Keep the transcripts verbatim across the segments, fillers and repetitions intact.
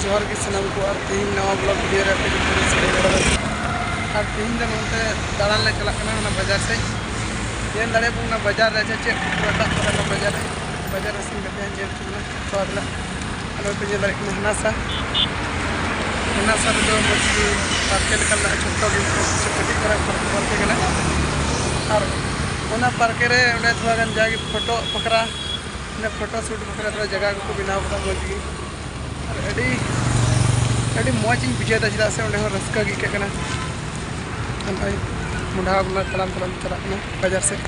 ᱡᱚᱦᱟᱨ ᱜᱮ ᱥᱟᱱᱟᱢ ᱠᱚ, ᱟᱨ ᱛᱮᱦᱮᱧ ᱱᱟᱣᱟ vlog video ᱨᱮ ᱟᱯᱮ ᱡᱚᱛᱚ ᱞᱮ ᱥᱟᱹᱜᱩᱱ ᱫᱟᱨᱟᱢ᱾ ᱟᱨ ᱛᱮᱦᱮᱧ ᱫᱚ ᱱᱚᱱᱛᱮ ᱫᱟᱬᱟᱱ ᱞᱮ ᱪᱟᱞᱟᱜ ᱠᱟᱱᱟ, ᱚᱱᱟ ᱵᱟᱡᱟᱨ ᱥᱮᱫ᱾ ᱧᱮᱞ ᱫᱟᱲᱮᱭᱟᱵᱚᱱ ᱚᱱᱟ ᱵᱟᱡᱟᱨ ᱨᱮ ᱪᱮᱫ ᱪᱮᱫ ᱠᱚ ᱨᱟᱠᱟᱵ ᱠᱟᱫᱟ ᱚᱱᱟ ᱵᱟᱡᱟᱨ ᱨᱮ᱾ ᱵᱟᱡᱟᱨ ᱨᱮ ᱥᱮᱱ ᱠᱟᱛᱮ ᱦᱟᱸᱜ ᱧᱮᱞ ᱦᱚᱪᱚ ᱵᱚᱱᱟ ᱛᱷᱚᱲᱟ ᱫᱚ ᱱᱟᱜ᱾ ᱟᱨ ᱱᱚᱜᱼᱚᱭ ᱯᱮ ᱧᱮᱞ ᱫᱟᱲᱮᱭᱟᱜ ᱠᱟᱱᱟ ᱦᱟᱱᱟ ᱥᱟ, ᱦᱟᱱᱟ ᱥᱟ ᱨᱮᱫᱚ ᱢᱚᱡᱽ ᱜᱮ ᱯᱟᱨᱠᱮ ᱞᱮᱠᱟ ᱢᱮᱱᱟᱜᱼᱟ, ᱪᱷᱳᱴᱳ ᱜᱮ, ᱠᱟᱹᱴᱤᱡ ᱫᱷᱟᱨᱟ ᱯᱟᱨᱠᱮ ᱠᱟᱱᱟ᱾ ᱟᱨ ᱚᱱᱟ ᱯᱟᱨᱠᱮ ᱨᱮ ᱚᱸᱰᱮ ᱛᱷᱚᱲᱟ ᱜᱟᱱ ᱡᱟᱜᱮ ᱯᱷᱳᱴᱳ ᱵᱟᱠᱷᱨᱟ, ᱚᱱᱟ ᱯᱷᱳᱴᱳ ᱥᱩᱴ ᱵᱟᱠᱷᱨᱟ ᱛᱷᱚᱲᱟ ᱡᱟᱭᱜᱟ ᱠᱚᱠᱚ ᱵᱮᱱᱟᱣ ᱠᱟᱫᱟ ᱢᱚᱡᱽ ᱜᱮ᱾ ᱟᱨ ᱟᱹᱰᱤ, ᱟᱹᱰᱤ ᱢᱚᱡᱽ ᱤᱧ ᱵᱩᱡᱷᱟᱹᱣ ᱮᱫᱟ, ᱪᱮᱫᱟᱜ ᱥᱮ ᱚᱸᱰᱮ ᱦᱚᱸ ᱨᱟᱹᱥᱠᱟᱹ ᱜᱮ ᱟᱹᱭᱠᱟᱹᱜ ᱠᱟᱱᱟ᱾ ᱟᱨ ᱱᱚᱜᱼᱚᱭ ᱢᱚᱰᱷᱟ ᱵᱚᱱᱟ ᱛᱟᱲᱟᱢ ᱛᱟᱲᱟᱢ ᱪᱟᱞᱟᱜ ᱠᱟᱱᱟ ᱵᱟᱡᱟᱨ ᱥᱮᱫ᱾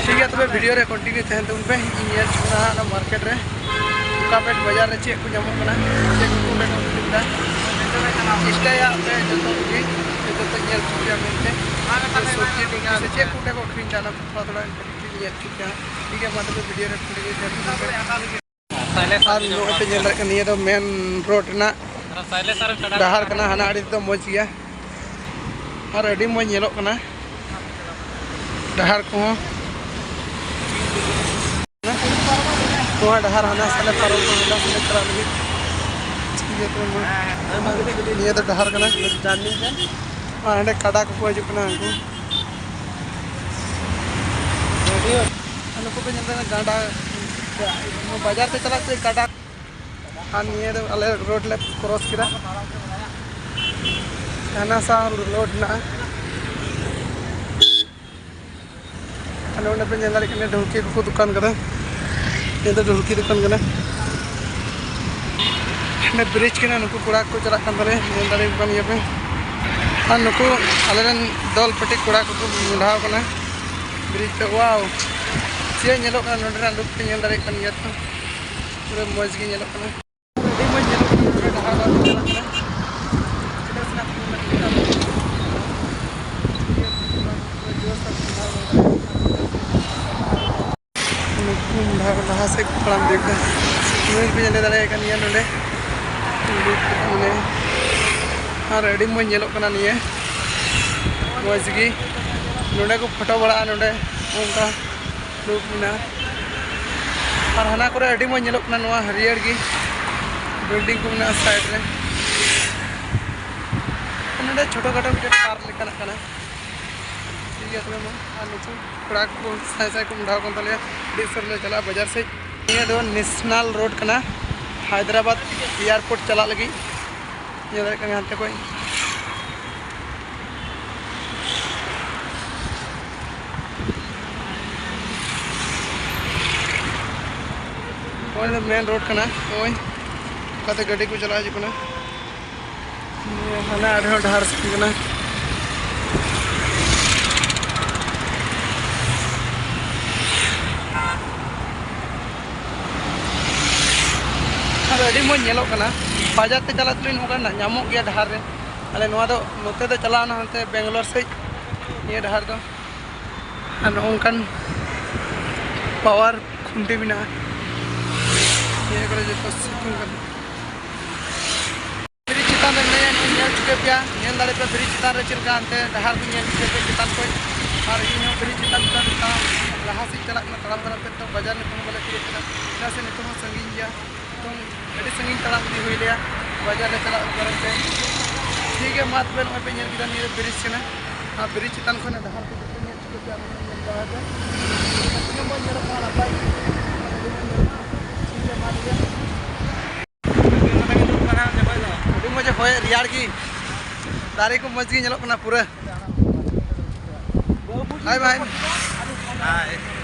ᱴᱷᱤᱠ ᱜᱮᱭᱟ, ᱛᱚᱵᱮ video ᱨᱮ continue ᱛᱟᱦᱮᱱ ᱛᱟᱵᱚᱱ ᱯᱮ᱾ ᱤᱧ ᱧᱮᱞ ᱦᱚᱪᱚ ᱵᱚᱱᱟ ᱦᱟᱸᱜ ᱚᱱᱟ ᱢᱟᱨᱠᱮᱴ ᱨᱮ, ᱚᱠᱟ ᱯᱮᱴ ᱵᱟᱡᱟᱨ ᱨᱮ ᱪᱮᱫ ᱠᱚ ᱧᱟᱢᱚᱜ ᱠᱟᱱᱟ, ᱪᱮᱫ ᱠᱚ ᱚᱸᱰᱮ ᱠᱚ ᱟᱹᱠᱷᱨᱤᱧ ᱮᱫᱟ᱾ ᱪᱮᱥᱴᱟᱭᱟ ᱟᱯᱮ ᱡᱚᱛᱚ ᱠᱚᱜᱮ, ᱡᱚᱛᱚ ᱯᱮ ᱧᱮᱞ ᱦᱚᱪᱚ ᱯᱮᱭᱟ ᱢᱮᱱᱛᱮ᱾ ᱥᱚᱵᱽᱡᱤ ᱴᱚᱵᱡᱤ ᱥᱮ ᱪᱮᱫ ᱠᱚ ᱚᱸᱰᱮ ᱠᱚ ᱟᱹᱠᱷᱨᱤᱧ ᱮᱫᱟ, ᱚᱱᱟ ᱠᱚ ᱛᱷᱚᱲᱟ ᱛᱷᱚᱲᱟ ᱧᱮᱞ ᱦᱚᱪᱚ ᱯᱮᱭᱟ᱾ ᱴᱷᱤᱠ ᱜᱮᱭᱟ, ᱢᱟ ᱛᱚᱵᱮ video ᱨᱮ continue ᱛᱟᱦᱮᱱ ᱛᱟᱵᱚᱱ ᱯᱮ᱾ ᱟᱨ ᱱᱚᱜᱼᱚᱭ ᱯᱮ ᱧᱮᱞ ᱫᱟᱲᱮᱭᱟᱜ ᱠᱟᱱᱟ, ᱱᱤᱭᱟᱹ ᱫᱚ main road ᱨᱮᱱᱟᱜ ᱰᱟᱦᱟᱨ ᱠᱟᱱᱟ᱾ ᱦᱟᱱᱟ ᱟᱲᱮ ᱛᱮᱫᱚ ᱢᱚᱡᱽ ᱜᱮᱭᱟ ᱟᱨ ᱟᱹᱰᱤ ᱢᱚᱡᱽ ᱧᱮᱞᱚᱜ ᱠᱟᱱᱟ ᱰᱟᱦᱟᱨ ᱠᱚᱦᱚᱸ᱾ ᱱᱚᱣᱟ ᱰᱟᱦᱟᱨ ᱦᱟᱱᱟ ᱥᱟᱞᱮ ᱯᱟᱨᱚᱢ ᱠᱟᱱᱟ, ᱦᱟᱱᱟ ᱥᱟᱞᱮ ᱪᱟᱞᱟᱜ ᱞᱟᱹᱜᱤᱫ᱾ ᱴᱷᱤᱠ ᱜᱮᱭᱟ, ᱛᱚᱵᱮ ᱢᱟ᱾ ᱱᱤᱭᱟᱹ ᱫᱚ ᱰᱟᱦᱟᱨ ᱠᱟᱱᱟ᱾ ᱟᱨ ᱦᱟᱸᱰᱮ ᱠᱟᱰᱟ ᱠᱚᱠᱚ ᱦᱤᱡᱩᱜ ᱠᱟᱱᱟ ᱩᱱᱠᱩ᱾ ᱟᱨ ᱱᱩᱠᱩ ᱯᱮ ᱧᱮᱞ ᱫᱟᱲᱮᱭᱟᱜ ᱠᱟᱱᱟ ᱜᱟᱰᱟ, ᱵᱟᱡᱟᱨ ᱯᱮ ᱪᱟᱞᱟᱜ ᱛᱮ ᱜᱟᱰᱟ᱾ ᱟᱨ ᱱᱤᱭᱟᱹ ᱫᱚ ᱟᱞᱮ road ᱞᱮ cross ᱠᱮᱫᱟ᱾ ᱦᱟᱱᱟ ᱥᱟ road ᱦᱮᱱᱟᱜᱼᱟ᱾ ᱟᱨ ᱱᱚᱰᱮ ᱯᱮ ᱧᱮᱞ ᱫᱟᱲᱮᱭᱟᱜ ᱠᱟᱱᱟ, ᱰᱷᱩᱞᱠᱤ ᱠᱚᱠᱚ ᱫᱚᱠᱟᱱ ᱠᱟᱫᱟ᱾ ᱱᱤᱭᱟᱹ ᱫᱚ ᱰᱷᱩᱞᱠᱤ ᱫᱚᱠᱟᱱ ᱠᱟᱱᱟ᱾ ᱱᱚᱰᱮ bridge ᱠᱟᱱᱟ, ᱱᱩᱠᱩ ᱠᱚᱲᱟ ᱠᱚ ᱪᱟᱞᱟᱜ ᱠᱟᱱ ᱛᱟᱞᱮᱭᱟ, ᱧᱮᱞ ᱫᱟᱲᱮᱭᱟᱠᱚ ᱠᱟᱱ ᱜᱮᱭᱟ ᱯᱮ᱾ ᱟᱨ ᱱᱩᱠᱩ ᱟᱞᱮᱨᱮᱱ ᱫᱚᱞ ᱯᱟᱹᱴᱤ ᱠᱚᱲᱟ ᱠᱚᱠᱚ ᱢᱚᱰᱷᱟᱣ ᱠᱟᱱᱟ bridge ᱛᱮ᱾ Wow, ᱪᱮᱫ ᱧᱮᱞᱚᱜ ᱠᱟᱱᱟ ᱱᱚᱰᱮᱱᱟᱜ look ᱯᱮ ᱧᱮᱞ ᱫᱟᱲᱮᱭᱟᱜ ᱠᱟᱱ ᱜᱮᱭᱟ ᱛᱚ, ᱯᱩᱨᱟᱹ ᱢᱚᱡᱽ ᱜᱮ ᱧᱮᱞᱚᱜ ᱠᱟᱱᱟ᱾ ᱟᱹᱰᱤ ᱢᱚᱡᱽ ᱧᱮᱞᱚᱜ ᱠᱟᱱᱟ ᱱᱚᱰᱮ ᱰᱟᱦᱟᱨ ᱨᱮ ᱪᱟᱞᱟᱜ ᱠᱟᱱᱟ᱾ ᱪᱮᱫᱟᱜ ᱥᱮ ᱱᱟᱜ ᱯᱩᱨᱟᱹ ᱢᱮᱱᱟᱜ ᱜᱮᱭᱟ᱾ ᱱᱩᱠᱩ ᱰᱟᱦᱟᱨ ᱞᱟᱦᱟ ᱥᱮᱫ ᱠᱚ ᱛᱟᱲᱟᱢ ᱤᱫᱤᱭᱮᱫᱟ᱾ ᱱᱩᱭ ᱯᱮ ᱧᱮᱞ ᱫᱟᱲᱮᱭᱟᱭ ᱠᱟᱱ ᱜᱮᱭᱟ ᱱᱚᱰᱮ᱾ ᱢᱟᱱᱮ, ᱟᱨ ᱟᱹᱰᱤ ᱢᱚᱡᱽ ᱧᱮᱞᱚᱜ ᱠᱟᱱᱟ ᱱᱤᱭᱟᱹ᱾ ᱢᱚᱡᱽ ᱜᱮ ᱱᱚᱰᱮ ᱠᱚ ᱯᱷᱳᱴᱳ ᱵᱟᱲᱟᱜᱼᱟ, ᱱᱚᱰᱮ ᱚᱱᱠᱟ᱾ ᱫᱩᱲᱩᱵ ᱢᱮᱱᱟᱜᱼᱟ᱾ ᱟᱨ ᱦᱟᱱᱟ ᱠᱚᱨᱮ ᱟᱹᱰᱤ ᱢᱚᱡᱽ ᱧᱮᱞᱚᱜ ᱠᱟᱱᱟ, ᱱᱚᱣᱟ ᱦᱟᱹᱨᱭᱟᱹᱲ ᱜᱮ᱾ ᱵᱤᱞᱰᱤᱝ ᱠᱚ ᱢᱮᱱᱟᱜᱼᱟ ᱥᱟᱭᱤᱰ ᱨᱮ᱾ ᱱᱚᱰᱮ ᱪᱷᱳᱴᱳ ᱠᱷᱟᱴᱳ ᱢᱤᱫᱴᱮᱱ ᱯᱟᱨᱠ ᱞᱮᱠᱟᱱᱟᱜ ᱠᱟᱱᱟ᱾ ᱴᱷᱤᱠ ᱜᱮᱭᱟ, ᱛᱚᱵᱮ ᱢᱟ, ᱟᱨ ᱱᱩᱠᱩ ᱠᱚᱲᱟ ᱠᱚ ᱥᱟᱭ ᱥᱟᱭ ᱠᱚ ᱢᱚᱦᱰᱟᱣ ᱟᱠᱟᱱ ᱛᱟᱞᱮᱭᱟ᱾ ᱟᱹᱰᱤ ᱩᱥᱟᱹᱨᱟ ᱞᱮ ᱪᱟᱞᱟᱜᱼᱟ ᱵᱟᱡᱟᱨ ᱥᱮᱫ᱾ ᱱᱤᱭᱟᱹ ᱫᱚ ᱱᱮᱥᱱᱟᱞ ᱨᱳᱰ ᱠᱟᱱᱟ, ᱦᱟᱭᱫᱨᱟᱵᱟᱫᱽ ᱮᱭᱟᱨᱯᱳᱨᱴ ᱪᱟᱞᱟᱜ ᱞᱟᱹᱜᱤᱫ᱾ ᱧᱮᱞ ᱫᱟᱲᱮᱭᱟᱜ ᱠᱟᱱᱟ ᱦᱟᱱᱛᱮ ᱠᱷᱚᱱ᱾ ᱱᱚᱜᱼᱚᱭ ᱫᱚ ᱢᱮᱱ ᱨᱳᱰ ᱠᱟᱱᱟ᱾ ᱱᱚᱜᱼᱚᱭ ᱚᱠᱟᱛᱮ ᱜᱟᱹᱰᱤ ᱠᱚ ᱪᱟᱞᱟᱣ ᱦᱤᱡᱩᱜ ᱠᱟᱱᱟ᱾ ᱱᱤᱭᱟᱹ ᱦᱟᱱᱟ ᱟᱹᱰᱤ ᱦᱚᱲ ᱰᱟᱦᱟᱨ ᱥᱮᱫ ᱠᱟᱱᱟ᱾ ᱟᱫᱚ ᱟᱹᱰᱤ ᱢᱚᱡᱽ ᱧᱮᱞᱚᱜ ᱠᱟᱱᱟ᱾ ᱵᱟᱡᱟᱨ ᱛᱮ ᱪᱟᱞᱟᱜ ᱛᱩᱞᱩᱡ ᱱᱚᱝᱠᱟ ᱧᱟᱢᱚᱜ ᱜᱮᱭᱟ ᱰᱟᱦᱟᱨ ᱨᱮ᱾ ᱟᱞᱮ ᱱᱚᱣᱟ ᱫᱚ ᱱᱚᱛᱮ ᱫᱚ ᱪᱟᱞᱟᱣᱱᱟ ᱦᱟᱱᱛᱮ ᱵᱮᱝᱜᱟᱞᱳᱨ ᱥᱮᱫ ᱱᱤᱭᱟᱹ ᱰᱟᱦᱟᱨ ᱫᱚ᱾ ᱟᱨ ᱱᱚᱜᱼᱚ ᱱᱚᱝᱠᱟᱱ ᱯᱟᱣᱟᱨ ᱠᱷᱩᱱᱴᱤ ᱢᱮᱱᱟᱜᱼᱟ᱾ ᱱᱤᱭᱟᱹ ᱠᱚᱨᱮ ᱡᱚᱛᱚ ᱥᱤᱛᱩᱝ ᱠᱟᱱᱟ᱾ ᱵᱨᱤᱡᱽ ᱪᱮᱛᱟᱱ ᱨᱮ ᱢᱮᱱᱟᱭᱟ, ᱱᱚᱜᱼᱚᱭ ᱧᱮᱞ ᱴᱷᱤᱠᱟᱹ ᱯᱮᱭᱟ, ᱧᱮᱞ ᱫᱟᱲᱮ ᱯᱮ ᱵᱨᱤᱡᱽ ᱪᱮᱛᱟᱱ ᱨᱮ ᱪᱮᱫ ᱞᱮᱠᱟ ᱦᱟᱱᱛᱮ ᱰᱟᱦᱟᱨ ᱠᱚ ᱧᱮᱞ ᱴᱷᱤᱠᱟᱹ ᱯᱮ ᱪᱮᱛᱟᱱ ᱠᱷᱚᱱ᱾ ᱟᱨ ᱤᱧ ᱦᱚᱸ ᱵᱨᱤᱡᱽ ᱪᱮᱛᱟᱱ ᱪᱮᱛᱟᱱ ᱪᱮᱛᱟᱱ ᱞᱟᱦᱟ ᱥᱮᱫ ᱪᱟᱞᱟᱜ ᱠᱟᱱᱟ ᱛᱟᱲᱟᱢ ᱛᱟᱲᱟᱢ ᱛᱮ᱾ ᱱᱤᱛᱚᱝ ᱵᱟᱡᱟᱨ ᱱᱤᱛᱚᱝ ᱦᱚᱸ ᱵᱟᱞᱮ ᱛᱤᱭᱳᱜ ᱠᱟᱱᱟ, ᱪᱮᱫᱟᱜ ᱥᱮ ᱱᱤᱛᱚᱝ ᱦᱚᱸ ᱥᱟᱺᱜᱤᱧ ᱜᱮᱭᱟ᱾ ᱱᱤᱛᱚᱝ ᱟᱹᱰᱤ ᱥᱟᱺᱜᱤᱧ ᱛᱟᱲᱟᱢ ᱤᱫᱤ ᱦᱩᱭ ᱞᱮᱭᱟ ᱵᱟᱡᱟᱨ ᱞᱮ ᱪᱟᱞᱟᱜ ᱠᱟᱨᱚᱱ ᱛᱮ᱾ ᱴᱷᱤᱠ ᱜᱮᱭᱟ, ᱢᱟ ᱛᱚᱵᱮ ᱱᱚᱜᱼᱚᱭ ᱯᱮ ᱧᱮᱞ ᱠᱮᱫᱟ ᱱᱤᱭᱟᱹ ᱵᱨᱤᱡᱽ ᱠᱟᱱᱟ᱾ ᱟᱨ ᱵᱨᱤᱡᱽ ᱪᱮᱛᱟᱱ ᱠᱷᱚᱱ ᱰᱟᱦᱟᱨ ᱠᱚ ᱡᱚᱛᱚ ᱧᱮᱞ ᱴᱷᱤᱠᱟᱹ ᱯᱮᱭᱟ, ᱟᱯᱮ ᱧᱮᱞ ᱫᱟᱲᱮᱭᱟᱜᱼᱟ ᱯᱮ᱾ ᱛᱤᱱᱟᱹᱜ ᱢᱚᱡᱽ ᱧᱮᱞᱚᱜ ᱠᱟᱱᱟ, ᱱᱟᱯᱟᱭ ᱜᱮ᱾ ᱴᱷᱤᱠ ᱜᱮᱭᱟ, ᱢᱟ ᱛᱚᱵᱮ᱾ ᱟᱹᱰᱤ ᱢᱚᱡᱽ ᱮ ᱦᱚᱭᱮᱫ, ᱨᱮᱭᱟᱲ ᱜᱮ᱾ ᱫᱟᱨᱮ ᱠᱚ ᱢᱚᱡᱽ ᱜᱮ ᱧᱮᱞᱚᱜ ᱠᱟᱱᱟ ᱯᱩᱨᱟᱹ᱾ ᱦᱟᱭ ᱵᱷᱟᱭ᱾ ᱦᱟᱭ᱾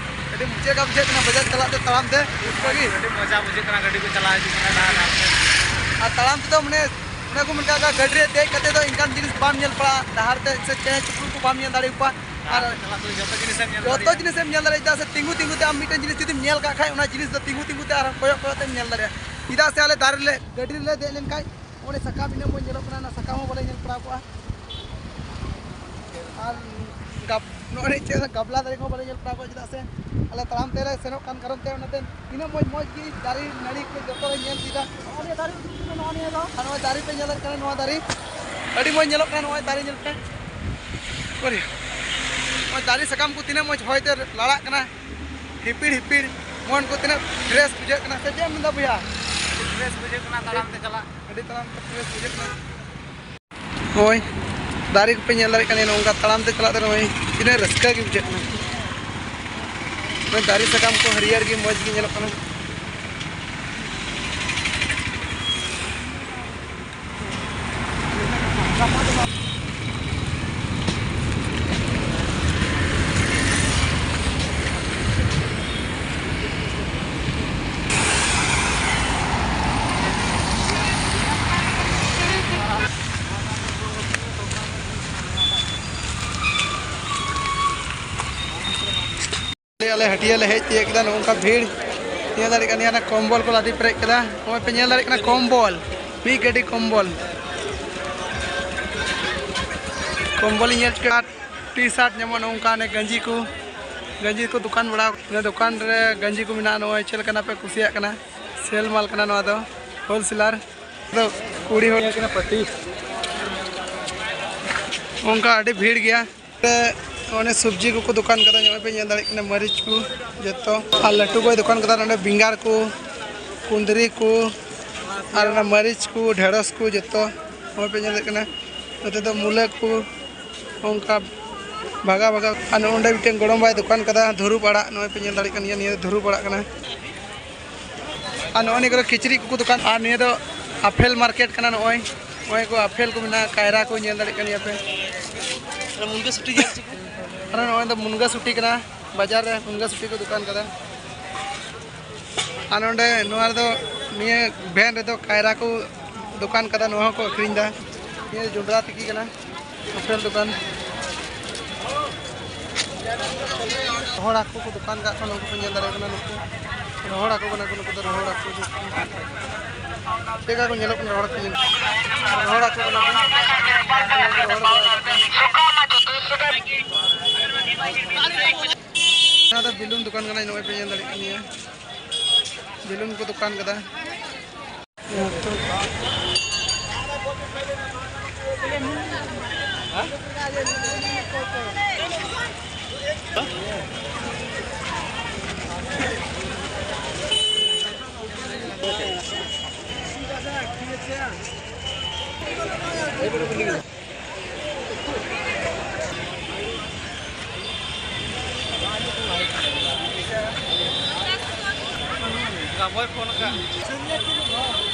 ᱟᱹᱰᱤ ᱪᱮᱫ ᱞᱮᱠᱟ ᱵᱩᱡᱷᱟᱹᱜ ᱠᱟᱱᱟ ᱵᱟᱡᱟᱨ ᱪᱟᱞᱟᱜ ᱛᱮ ᱛᱟᱲᱟᱢ ᱛᱮ? ᱨᱟᱹᱥᱠᱟᱹ ᱜᱮ? ᱟᱹᱰᱤ ᱢᱚᱡᱟ ᱵᱩᱡᱷᱟᱹᱜ ᱠᱟᱱᱟ, ᱜᱟᱹᱰᱤ ᱠᱚ ᱪᱟᱞᱟᱣ ᱦᱤᱡᱩᱜ ᱠᱟᱱᱟ ᱰᱟᱦᱟᱨ ᱰᱟᱦᱟᱨ ᱛᱮ᱾ ᱟᱨ ᱛᱟᱲᱟᱢ ᱛᱮᱫᱚ ᱢᱟᱱᱮ, ᱚᱱᱮ ᱠᱚ ᱢᱮᱱ ᱠᱟᱜ, ᱜᱟᱹᱰᱤ ᱨᱮ ᱫᱮᱡ ᱠᱟᱛᱮ ᱫᱚ ᱤᱱᱠᱟᱱ ᱡᱤᱱᱤᱥ ᱵᱟᱢ ᱧᱮᱞ ᱯᱟᱲᱟᱜᱼᱟ ᱰᱟᱦᱟᱨ ᱛᱮ, ᱥᱮ ᱪᱮᱬᱮ ᱪᱤᱯᱨᱩ ᱠᱚ ᱵᱟᱢ ᱧᱮᱞ ᱫᱟᱲᱮᱭᱟᱠᱚᱣᱟ᱾ ᱟᱨ ᱰᱟᱦᱟᱨ ᱛᱮ ᱪᱟᱞᱟᱜ ᱛᱩᱞᱩᱡ ᱡᱚᱛᱚ ᱡᱤᱱᱤᱥᱮᱢ ᱧᱮᱞ ᱡᱚᱛᱚ ᱫᱟᱲᱮᱭᱟᱜᱼᱟ᱾ ᱡᱤᱱᱤᱥᱮᱢ ᱧᱮᱞ ᱫᱟᱲᱮᱭᱟᱜᱼᱟ, ᱪᱮᱫᱟᱜ ᱥᱮ ᱛᱤᱸᱜᱩ ᱛᱤᱸᱜᱩ ᱛᱮ ᱟᱢ ᱢᱤᱫᱴᱮᱱ ᱡᱤᱱᱤᱥ ᱡᱩᱫᱤᱢ ᱧᱮᱞ ᱠᱟᱜ ᱠᱷᱟᱡ, ᱚᱱᱟ ᱡᱤᱱᱤᱥ ᱫᱚ ᱛᱤᱸᱜᱩ ᱛᱤᱸᱜᱩ ᱛᱮ ᱟᱨᱦᱚᱸ ᱠᱚᱭᱚᱜ ᱠᱚᱭᱚᱜ ᱛᱮᱢ ᱧᱮᱞ ᱫᱟᱲᱮᱭᱟᱜᱼᱟ᱾ ᱪᱮᱫᱟᱜ ᱥᱮ ᱟᱞᱮ ᱫᱟᱨᱮ ᱨᱮ, ᱜᱟᱹᱰᱤ ᱨᱮᱞᱮ ᱫᱮᱡ ᱞᱮᱱᱠᱷᱟᱡ ᱚᱸᱰᱮ ᱥᱟᱠᱟᱢ ᱤᱱᱟᱹᱜ ᱢᱚᱡᱽ ᱧᱮᱞᱚᱜ ᱠᱟᱱᱟ, ᱚᱱᱟ ᱥᱟᱠᱟᱢ ᱦᱚᱸ ᱵᱟᱞᱮ ᱧᱮᱞ ᱯᱟᱲᱟᱣ ᱠᱚᱜᱼᱟ᱾ ᱟᱨ ᱜᱟᱵ-, ᱱᱚᱜᱼᱚᱭ ᱪᱮᱫ ᱜᱟᱵᱞᱟ ᱫᱟᱨᱮ ᱠᱚᱦᱚᱸ ᱵᱟᱞᱮ ᱧᱮᱞ ᱯᱟᱲᱟᱣ ᱠᱚᱜᱼᱟ, ᱪᱮᱫᱟᱜ ᱥᱮ ᱟᱞᱮ ᱛᱟᱲᱟᱢ ᱛᱮᱞᱮ ᱥᱮᱱᱚᱜ ᱠᱟᱱ ᱠᱟᱨᱚᱱ ᱛᱮ ᱚᱱᱟᱛᱮ ᱛᱤᱱᱟᱹᱜ ᱢᱚᱡᱽ ᱢᱚᱡᱽ ᱜᱮ ᱫᱟᱨᱮ ᱱᱟᱹᱲᱤ ᱠᱚ ᱡᱚᱛᱚ ᱞᱮ ᱧᱮᱞ ᱠᱮᱫᱟ᱾ ᱱᱚᱜᱼᱚ ᱱᱤᱭᱟᱹ ᱫᱟᱨᱮ ᱩᱫᱩᱜ ᱢᱮ, ᱱᱚᱜᱼᱚ ᱱᱤᱭᱟᱹ ᱫᱚ᱾ ᱟᱨ ᱱᱚᱜᱼᱚᱭ ᱫᱟᱨᱮ ᱯᱮ ᱧᱮᱞ ᱫᱟᱲᱮᱭᱟᱜ ᱠᱟᱱᱟ, ᱱᱚᱣᱟ ᱫᱟᱨᱮ ᱟᱹᱰᱤ ᱢᱚᱡᱽ ᱧᱮᱞᱚᱜ ᱠᱟᱱᱟ, ᱱᱚᱜᱼᱚᱭ ᱫᱟᱨᱮ ᱧᱮᱞ ᱯᱮ᱾ ᱚᱠᱚᱨ ᱭᱟ? ᱱᱚᱜᱼᱚᱭ ᱫᱟᱨᱮ ᱥᱟᱠᱟᱢ ᱠᱚ ᱛᱤᱱᱟᱹᱜ ᱢᱚᱡᱽ ᱦᱚᱭ ᱛᱮ ᱞᱟᱲᱟᱜ ᱠᱟᱱᱟ, ᱦᱤᱯᱤᱲ ᱦᱤᱯᱤᱲ, ᱢᱚᱱ ᱠᱚ ᱛᱤᱱᱟᱹᱜ fresh ᱵᱩᱡᱷᱟᱹᱜ ᱠᱟᱱᱟ, ᱥᱮ ᱪᱮᱫ ᱮᱢ ᱢᱮᱱᱫᱟ ᱵᱚᱭᱦᱟ? ᱵᱮᱥ ᱵᱩᱡᱷᱟᱹᱜ ᱠᱟᱱᱟ ᱛᱟᱲᱟᱢ ᱛᱮ ᱪᱟᱞᱟᱜ᱾ ᱟᱹᱰᱤ ᱛᱟᱲᱟᱢ ᱛᱮ ᱵᱮᱥ ᱵᱩᱡᱷᱟᱹᱜ ᱠᱟᱱᱟ᱾ ᱱᱚᱜᱼᱚᱭ ᱫᱟᱨᱮ ᱠᱚᱯᱮ ᱧᱮᱞ ᱫᱟᱲᱮᱭᱟᱜ ᱠᱟᱱᱟ, ᱱᱚᱝᱠᱟ ᱛᱟᱲᱟᱢ ᱛᱮ ᱪᱟᱞᱟᱜ ᱛᱮ ᱱᱚᱜᱼᱚᱭ ᱛᱤᱱᱟᱹᱜ ᱨᱟᱹᱥᱠᱟᱹ ᱜᱮ ᱵᱩᱡᱷᱟᱹᱜ ᱠᱟᱱᱟ᱾ ᱱᱚᱜᱼᱚᱭ ᱫᱟᱨᱮ ᱥᱟᱠᱟᱢ ᱠᱚ ᱦᱟᱹᱨᱭᱟᱹᱲ ᱜᱮ ᱢᱚᱡᱽ ᱜᱮ ᱧᱮᱞᱚᱜ ᱠᱟᱱᱟ᱾ ᱟᱞᱮ ᱦᱟᱹᱴᱭᱟᱹ ᱞᱮ ᱦᱮᱡ ᱛᱤᱭᱟᱹᱜ ᱠᱮᱫᱟ, ᱱᱚᱜᱼᱚ ᱱᱚᱝᱠᱟ ᱵᱷᱤᱲ᱾ ᱧᱮᱞ ᱫᱟᱲᱮᱭᱟᱜ ᱠᱟᱱ ᱜᱮᱭᱟ, ᱚᱱᱟ ᱠᱚᱢᱵᱚᱞ ᱠᱚ ᱞᱟᱫᱮ ᱯᱮᱨᱮᱡ ᱠᱮᱫᱟ᱾ ᱱᱚᱜᱼᱚᱭ ᱯᱮ ᱧᱮᱞ ᱫᱟᱲᱮᱭᱟᱜ ᱠᱟᱱᱟ ᱠᱚᱢᱵᱚᱞ, ᱢᱤᱫ ᱜᱟᱹᱰᱤ ᱠᱚᱢᱵᱚᱞ᱾ ᱠᱚᱢᱵᱚᱞ ᱤᱧ ᱧᱮᱞ ᱠᱮᱫᱟ, ᱴᱤ ᱥᱟᱨᱴ ᱧᱟᱢᱚᱜᱼᱟ, ᱱᱚᱜᱼᱚ ᱱᱚᱝᱠᱟ ᱚᱱᱮ ᱜᱟᱸᱡᱤ ᱠᱚ, ᱜᱟᱸᱡᱤ ᱠᱚ ᱫᱚᱠᱟᱱ ᱵᱟᱲᱟ᱾ ᱱᱚᱣᱟ ᱫᱚᱠᱟᱱ ᱨᱮ ᱜᱟᱸᱡᱤ ᱠᱚ ᱢᱮᱱᱟᱜᱼᱟ, ᱱᱚᱜᱼᱚᱭ ᱪᱮᱫ ᱞᱮᱠᱟᱱᱟᱜ ᱯᱮ ᱠᱩᱥᱤᱭᱟᱜ ᱠᱟᱱᱟ, ᱥᱮᱞ ᱢᱟᱞ ᱠᱟᱱᱟ ᱱᱚᱣᱟ ᱫᱚ, ᱦᱳᱞᱥᱮᱞᱟᱨ᱾ ᱟᱫᱚ ᱠᱩᱲᱤ ᱦᱚᱲ ᱠᱟᱱᱟ ᱯᱟᱹᱴᱤ᱾ ᱚᱱᱠᱟ ᱟᱹᱰᱤ ᱵᱷᱤᱲ ᱜᱮᱭᱟ᱾ ᱚᱱᱮ ᱥᱚᱵᱽᱡᱤ ᱠᱚᱠᱚ ᱫᱚᱠᱟᱱ ᱠᱟᱫᱟ, ᱱᱚᱜᱼᱚᱭ ᱯᱮ ᱧᱮᱞ ᱫᱟᱲᱮᱭᱟᱜ ᱠᱟᱱᱟ, ᱢᱟᱹᱨᱤᱪ ᱠᱚ ᱡᱚᱛᱚ᱾ ᱟᱨ ᱞᱟᱹᱴᱩ ᱜᱚᱭ ᱫᱚᱠᱟᱱ ᱠᱟᱫᱟ ᱱᱚᱰᱮ ᱵᱮᱸᱜᱟᱲ ᱠᱚ, ᱠᱩᱸᱫᱽᱨᱤ ᱠᱚ, ᱟᱨ ᱚᱱᱟ ᱢᱟᱹᱨᱤᱪ ᱠᱚ, ᱰᱷᱮᱸᱲᱚᱥ ᱠᱚ ᱡᱚᱛᱚ᱾ ᱱᱚᱜᱼᱚᱭ ᱯᱮ ᱧᱮᱞ ᱫᱟᱲᱮᱭᱟᱜ ᱠᱟᱱᱟ, ᱱᱚᱛᱮ ᱫᱚ ᱢᱩᱞᱟᱹ ᱠᱚ, ᱚᱱᱠᱟ ᱵᱷᱟᱜᱟ ᱵᱷᱟᱜᱟ᱾ ᱟᱨ ᱱᱚᱜᱼᱚ ᱱᱚᱰᱮ ᱢᱤᱫᱴᱮᱱ ᱜᱚᱲᱚᱢ ᱵᱟᱭ ᱫᱚᱠᱟᱱ ᱠᱟᱫᱟ ᱫᱷᱩᱨᱩᱯ ᱟᱲᱟᱜ, ᱱᱚᱜᱼᱚᱭ ᱯᱮ ᱧᱮᱞ ᱫᱟᱲᱮᱭᱟᱜ ᱠᱟᱱ ᱜᱮᱭᱟ, ᱱᱤᱭᱟᱹ ᱫᱚ ᱫᱷᱩᱨᱩᱯ ᱟᱲᱟᱜ ᱠᱟᱱᱟ᱾ ᱟᱨ ᱱᱚᱜᱼᱚ ᱱᱤᱭᱟᱹ ᱠᱚᱨᱮ ᱠᱤᱪᱨᱤᱡ ᱠᱚᱠᱚ ᱫᱚᱠᱟᱱ, ᱟᱨ ᱱᱤᱭᱟᱹ ᱫᱚ ᱟᱯᱮᱞ ᱢᱟᱨᱠᱮᱴ ᱠᱟᱱᱟ᱾ ᱱᱚᱜᱼᱚᱭ, ᱱᱚᱜᱼᱚᱭ ᱠᱚ ᱟᱯᱮᱞ ᱠᱚ ᱢᱮᱱᱟᱜᱼᱟ, ᱠᱟᱭᱨᱟ ᱠᱚ ᱧᱮᱞ ᱫᱟᱲᱮᱭᱟᱜ ᱠᱟᱱ ᱜᱮᱭᱟ ᱯᱮ᱾ ᱟᱨ ᱢᱩᱱᱜᱟᱹ ᱥᱩᱴᱤ ᱧᱮᱞ ᱦᱚᱪᱚ ᱠᱚ᱾ ᱟᱨ ᱱᱚᱜᱼᱚᱭ ᱫᱚ ᱢᱩᱱᱜᱟᱹ ᱥᱩᱴᱤ ᱠᱟᱱᱟ, ᱵᱟᱡᱟᱨ ᱨᱮ ᱢᱩᱱᱜᱟᱹ ᱥᱩᱴᱤ ᱠᱚ ᱫᱚᱠᱟᱱ ᱠᱟᱫᱟ᱾ ᱟᱨ ᱱᱚᱰᱮ ᱱᱚᱣᱟ ᱨᱮᱫᱚ, ᱱᱤᱭᱟᱹ ᱵᱷᱮᱱ ᱨᱮᱫᱚ ᱠᱟᱭᱨᱟ ᱠᱚ ᱫᱚᱠᱟᱱ ᱠᱟᱫᱟ, ᱱᱚᱣᱟ ᱦᱚᱸᱠᱚ ᱟᱹᱠᱷᱨᱤᱧ ᱫᱟ᱾ ᱱᱤᱭᱟᱹ ᱡᱚᱱᱰᱨᱟ ᱛᱤᱠᱤ ᱠᱟᱱᱟ, ᱟᱯᱮᱞ ᱫᱚᱠᱟᱱ᱾ ᱨᱚᱦᱚᱲ ᱦᱟᱹᱠᱩ ᱠᱚ ᱫᱚᱠᱟᱱ ᱠᱟᱜ ᱠᱚᱣᱟ, ᱱᱩᱠᱩ ᱠᱚ ᱧᱮᱞ ᱫᱟᱲᱮᱭᱟᱜ ᱠᱟᱱᱟ, ᱱᱩᱠᱩ ᱨᱚᱦᱚᱲ ᱦᱟᱹᱠᱩ ᱠᱟᱱᱟ ᱠᱚ, ᱱᱩᱠᱩ ᱫᱚ ᱨᱚᱦᱚᱲ ᱦᱟᱹᱠᱩ᱾ ᱪᱮᱫ ᱞᱮᱠᱟ ᱠᱚ ᱧᱮᱞᱚᱜ ᱠᱟᱱᱟ ᱨᱚᱦᱚᱲ ᱦᱟᱹᱠᱩ ᱧᱮᱞ? ᱨᱚᱦᱚᱲ ᱦᱟᱹᱠᱩ ᱠᱟᱱᱟ ᱠᱚ᱾ ᱱᱚᱣᱟ ᱫᱚ ᱵᱮᱞᱩᱱ ᱫᱚᱠᱟᱱ ᱠᱟᱱᱟ, ᱱᱚᱜᱼᱚᱭ ᱯᱮ ᱧᱮᱞ ᱫᱟᱲᱮᱭᱟᱜ ᱠᱟᱱ ᱜᱮᱭᱟ, ᱵᱮᱞᱩᱱ ᱠᱚ ᱫᱚᱠᱟᱱ ᱠᱟᱫᱟ᱾ ᱜᱟᱢᱚᱭ ᱯᱷᱳᱱ ᱟᱠᱟᱫ᱾